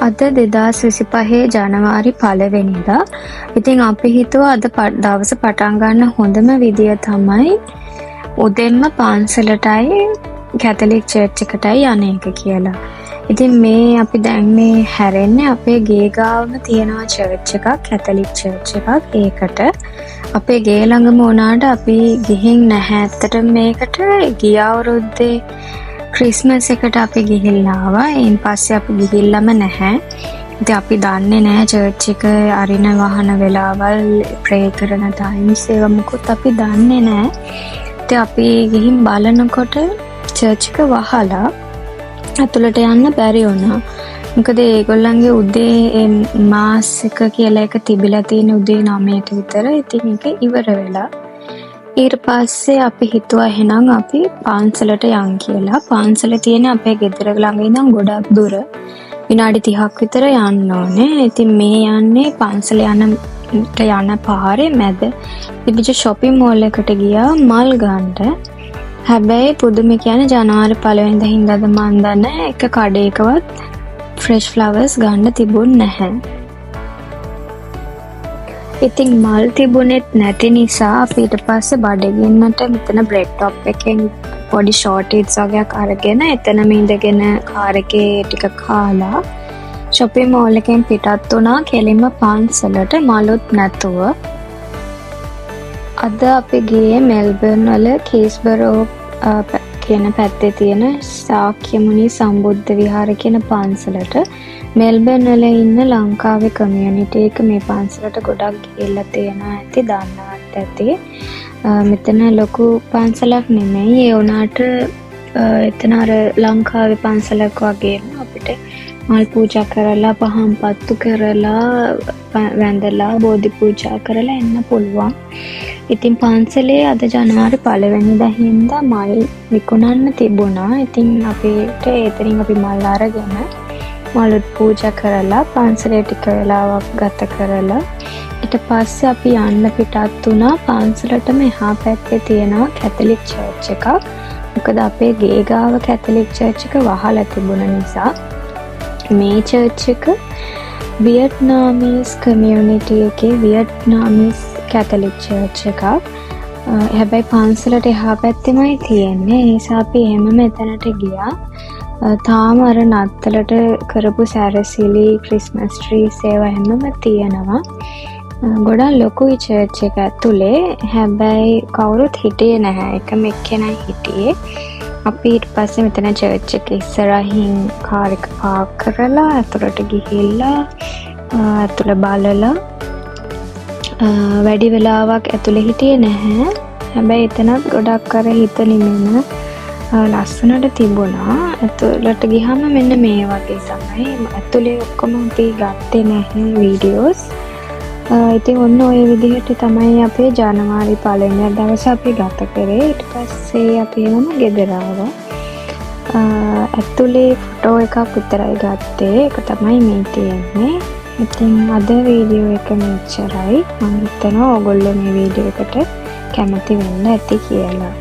අද 2025 ජනවාරි 1 වෙනිදා. ඉතින් අපි හිතුවා අද දවස පටන් ගන්න හොඳම විදිය තමයි උදෙන්ම පන්සලටයි කැතලික් චර්ච් එකටයි යන එක කියලා. ඉතින් මේ අපි දැන් මේ හැරෙන්නේ අපේ ගේ ගාවම තියෙනවා චර්ච් එකක්, කැතලික් චර්ච් එකක්. ඒකට අපේ ගේ ළඟම වුණාට අපි ගිහින් නැහැ. ඇත්තටම මේකට ගිය අවුරුද්දේ ක්‍රිස්මස් එකට අපි ගිහිල්ලා ආවා. එයින් පස්සේ අපි ගිහිල්ලම නැහැ. ඉතින් අපි දන්නේ නැහැ චර්ච් එක අරින වහන වෙලාවල්, ප්‍රේ කරන ටයිම්ස් ඒවා මොකුත් අපි දන්නේ නැහැ. ඉතින් අපි ගිහින් බලනකොට චර්ච් එක වහලා ඇතුළට යන්න බැරි වුණා. මොකද ඒගොල්ලන්ගේ උදේ ඒ මාස් එක කියලා එක තිබිලා තියෙන උදේ 9ට විතර. ඉතින් ඒක ඉවර වෙලා. ඊට පස්සේ අපි හිතුවා එහෙනම් අපි පන්සලට යන් කියලා. පන්සල තියෙන අපේ ගෙදර ළඟ ඉඳන් ගොඩක් දුර. විනාඩි 30ක් විතර යන්න ඕනේ. ඉතින් මේ යන්නේ පන්සල යන පාරේ මැද තිබිච්ච ෂොපින් මෝල් එකට ගියා මල් ගන්නට. හැබැයි පුදුම කියන්නේ ජනවාරි 1 වෙනිදා හින්දාද මන් දන්නේ නැහැ, එක කඩේකවත් ෆ්‍රෙෂ් ෆ්ලවර්ස් ගන්න තිබුණ නැහැ. ඉතින් මල් තිබුණෙත් නැති නිසා අපි ඊට පස්සේ බඩගින්නට මෙතන බ්‍රෙඩ් ටොප් එකෙන් පොඩි ෂෝට් ඊට්ස් වගයක් අරගෙන එතනම ඉඳගෙන කාර් එකේ ටික කාලා ෂොපින් මෝල් එකෙන් පිටත් වුණා කෙලින්ම පන්සලට මලුත් නැතුව. අද අපි ගියේ මෙල්බර්න් වල කීස්බරෝ කියන පැත්තේ තියෙන ශාක්‍යමුනි සම්බුද්ධ විහාර කියන පන්සලට. මෙල්බර්න් වල ඉන්න ලංකාවේ කමියුනිටි එක මේ පන්සලට ගොඩක් ගිහිල්ලා තියෙනවා ඇති, දන්නවත් ඇති. මෙතන ලොකු පන්සලක් නෙමෙයි. ඒ වුණාට එතන අර ලංකාවේ පන්සලක් වගේම අපිට මල් පූජා කරලා, පහන් පත්තු කරලා, වැඳලා, බෝධි පූජා කරලා එන්න පුළුවන්. ඉතින් පන්සලේ අද ජනවාරි 1 වෙනිදා හින්දා මල් විකුණන්න තිබුණා. ඉතින් අපිට එතනින් අපි මල් අරගෙන මලුත් පූජා කරලා පන්සලේ ටික වෙලාවක් ගත කරලා ඊට පස්සේ අපි යන්න පිටත් වුණා. පන්සලටම එහා පැත්තේ තියෙනවා කැතලික් චර්ච් එකක්. මොකද අපේ ගේ ගාව කැතලික් චර්ච් එක වහලා තිබුණ නිසා. මේ චර්ච් එක වියට්නාමීස් කමියුනිටි එකේ වියට්නාමීස් කැතලික් චර්ච් එකක්. හැබැයි පන්සලට එහා පැත්තෙමයි තියෙන්නේ. ඒ නිසා අපි එහෙමම එතනට ගියා. තාම අර නත්තලට කරපු සැරසිලි, ක්‍රිස්මස් ට්‍රීස් ඒවා එහෙමම තියෙනවා. ගොඩක් ලොකුයි චර්ච් එක ඇතුලේ. හැබැයි කවුරුත් හිටියේ නැහැ. එකම එක්කෙනයි හිටියේ. අපි ඊට පස්සේ මෙතන චර්ච් එක ඉස්සරහින් කාර් එක පාක් කරලා ඇතුළට ගිහිල්ලා ඇතුළ බලලා වැඩි වෙලාවක් ඇතුළේ හිටියේ නැහැ. හැබැයි එතනත් ගොඩක් අර හිත නිවෙන ලස්සනට තිබුණා. ඇතුළට ගිහම මෙන්න මේ වගේ තමයි. ඇතුලේ ඔක්කොම අපි ගත්තේ නැහැ වීඩියෝස්. ඉතින් ඔන්න ඔය විදිහට තමයි අපේ ජනවාරි 1 වෙනිදා දවස අපි ගත කරේ. ඊට පස්සේ අපි එහෙමම ගෙදර ආවා. ඇතුලේ ෆොටෝ එකක් විතරයි ගත්තේ. ඒක තමයි මේ තියෙන්නේ. ඉතින් අද වීඩියෝ එක මෙච්චරයි. මං හිතනවා ඔයගොල්ලෝ මේ වීඩියෝ එකට කැමති වෙන්න ඇති කියලා.